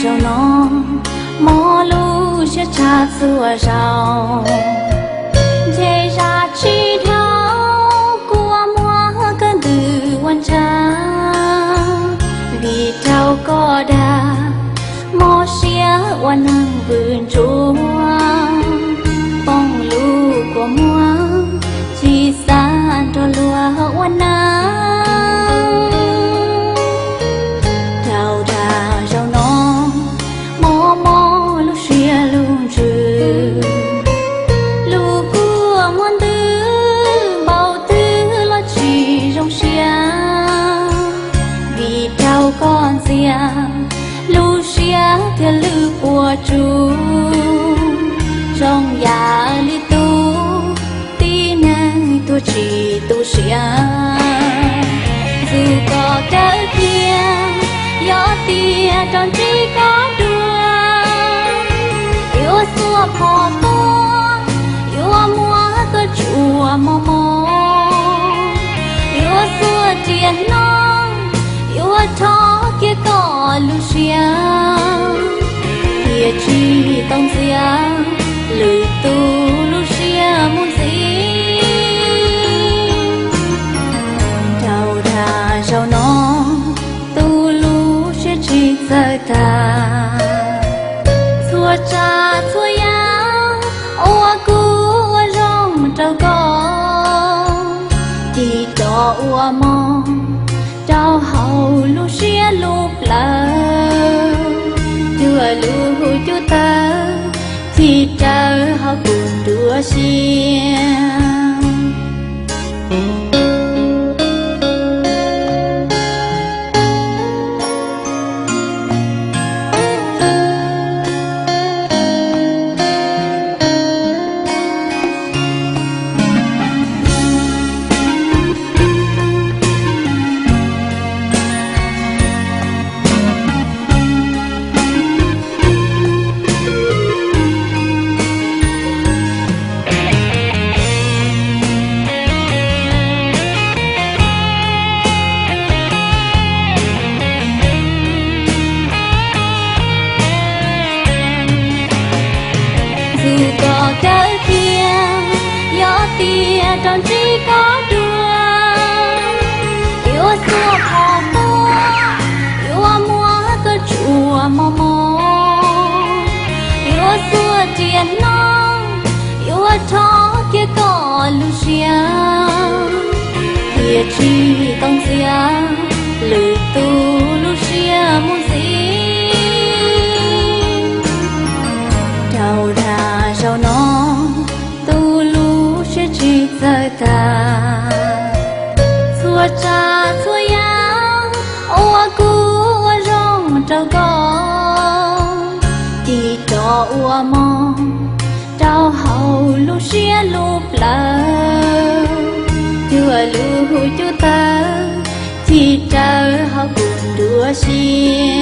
Zaum no mob lub siab tshaj txhua zaus, ntshe zaj tsis dhau, kua muag kawg ntws ua ntshai. Vim raug koj dag, mob siab ua neeg vwm ntsuav, poob lub kua muag, tsis xav nrog luag ua neej. Dhau dag zaum no, mob mob lub siab lub ntsws, lub kua muag ntws npaum twg los tsis zoo siab. Vim raug koj ntxias, lub siab thiaj lwj puas tsuaj, zoo yam li tus tib neeg tuag tsis tu siab. Txuj koj kawg kiag, yog tias rov ntsib koj dua, yuav xuas phom tuaj, yuav muab koj tsuas mos mos, yuav xuas riam hnob, yuav rho kiag koj lub siab, thiaj tsis tau ntxias lwm tus lub siab mus ntxiv. Dhau dag zaum no, tu lub siab tsis txawj tag, txhua tsav txhua yam uas kuv ua zoo rau koj, tig rov ua mov rau hauv lub siab lub plawv, cuag lub cub tawv thim rawv hauv kuv nruab siab. Txuj koj kawg kiag, yog tias rov ntsib koj dua, yuav xuas phom tuaj, yuav muab koj tsuas mos mos, yuav xuas riam hnob, yuav rho kiag koj lub siab, thiaj tsis tau ntxias lwm tus lub siab mus ntxiv. Dhau dag zaum no, tu lub siab tsis txawj tag, txhua tsav txhua yam uas kuv ua zoo rau koj, tig rov ua mov rau hauv lub siab lub plawv, cuag lub cub tawv thim rawv hauv kuv nruab siab.